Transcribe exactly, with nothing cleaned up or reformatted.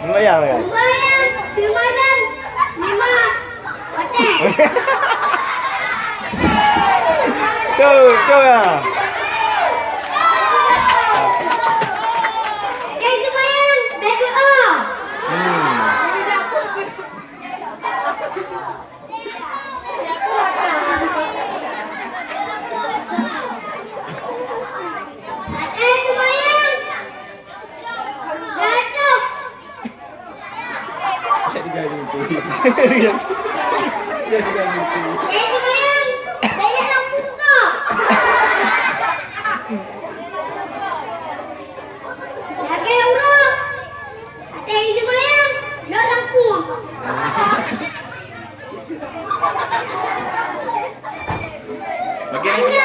Lumayan, kan? Lumayan, lumayan. Lima. Betul, betul ya. Ada yang sembahyang, baca doa. Hmm. Ada yang sembahyang, baca. Lagèe ureueng. Ada yang sembahyang, lok lampu. Lagèe